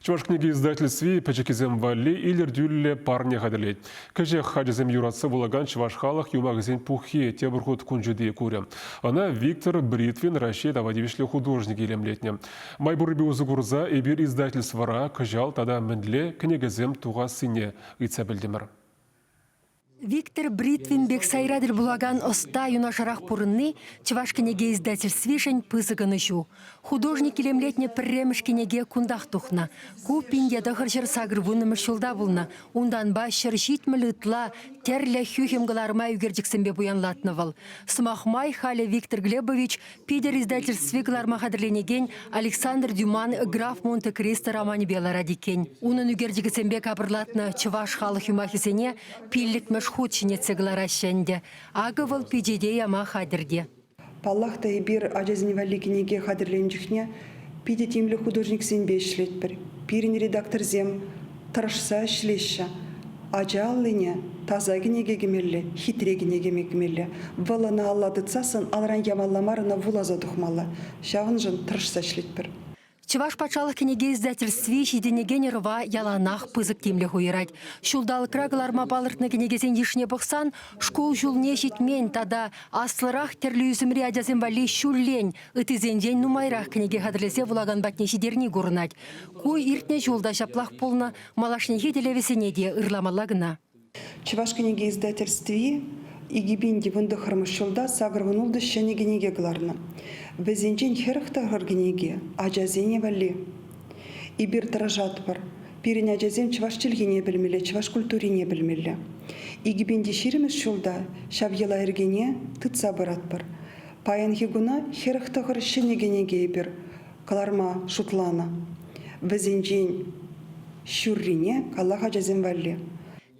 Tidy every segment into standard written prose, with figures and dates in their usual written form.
Чӑваш кӗнеке издательстви пӗчӗккисем валли илӗртӳллӗ парне хатӗрлет. Кӗҫех ачасем юратса вулакан чӑваш халӑх юмахӗсен пуххи тепӗр хут кун ҫути курӗ. Ӑна Виктор Бритвин Раҫҫей тава тивӗҫлӗ художник илемлетнӗ. Май пуррипе усӑ курса эпир издательствӑра кӑҫал тата мӗнле кӗнекесем тухассине ыйтса пӗлтӗмӗр. Виктор Бритвин пек сайра тӗл пулакан ӑста юнашарах пурӑнни Чӑваш кӗнеке издательствишӗн пысӑк ӑнӑҫу. Художник илемлетнӗ пӗрремӗш кӗнеке кунтах тухнӑ. Ку 1980-мӗш ҫулта пулнӑ. Унтанпа 170 ытла тӗрлӗ хӳхӗм кӑларӑма ӳкерчӗксемпе пуянлатнӑ вӑл. Сӑмах май, халӗ Виктор Глебович Питӗр издательстви кӑларма хатӗрленекен Александр Дюман «Граф Монте-Кристо» романӗпе ларать иккен. Унӑн ӳкерчӗкӗсемпе капӑрлатнӑ чӑваш халӑх юмахӗсене пиллӗкмӗш хут ҫӗнетсе кӑлараҫҫӗ ӗнтӗ. Акӑ вӑл пичете яма хатӗр те. Паллах та, эпир ачасен валли кӗнеке хатӗрленӗ чухне питӗ тимлӗ художниксемпе ӗҫлетпӗр. Пирӗн редакторсем тӑрӑшса ӗҫлеҫҫӗ. Ача аллине таса кӗнеке кӗмелле, хитре кӗнеке кӗмелле. Вӑл ӑна алла тытсассӑн алран ямалла мар, ӑна вуласа тухмалла. Ҫавӑншӑн тӑрӑшса ӗҫлетпӗр. Чӑваш патшалӑх кӗнеке издательстви ҫитӗнекен ӑрӑва яланах пысӑк тимлӗх уйӑрать. Ҫулталӑкра кӑларма палӑртнӑ кӗнекесен йышне пӑхсан шкул ҫулне ҫитмен тата аслӑрах тӗрлӗ ӳсӗмри ачасем валли ҫуллен ыттисенчен нумайрах кӗнеке хатӗрлесе вулакан патне ҫитерни курӑнать. Ку иртнӗ ҫул та ҫаплах пулнӑ, малашнехи тӗллевӗсене те ырламалла кӑна. Чӑваш кӗнеке издательстви 2019 ҫулта 86 ҫӗнӗ кӗнеке кӑларнӑ. Вӗсенчен 49 кӗнеке ачасене валли. Эпир тӑрӑшатпӑр. Пирӗн ачасем чӑваш чӗлхине пӗлмелле, чӑваш культурине пӗлмелле. 2020 ҫулта ҫав йӑла-йӗркене тытса пыратпӑр. Паянхи куна 49 ҫӗнӗ кӗнеке эпир кӑларма шутланӑ. Вӗсенчен ҫуррине каллах ачасем валли.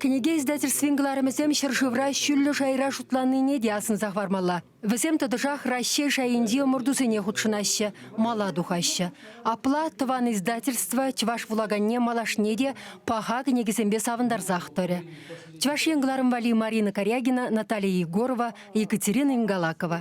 Кӗнеке издательствин кӑларӑмӗсем ҫӗршывра ҫӳллӗ шайра шутланнине те асӑнса хӑвармалла. Вӗсем тӑтӑшах Раҫҫей шайӗнчи ӑмӑртусене хутшӑнаҫҫӗ, мала тухаҫҫӗ. Апла тӑван издательство чӑваш вулаканне малашне те паха кӗнекесемпе савӑнтарсах тӑрӗ. Чӑваш Ен кӑларӑм валли Марина Карягина, Наталья Егорова, Екатерина Ингалакова.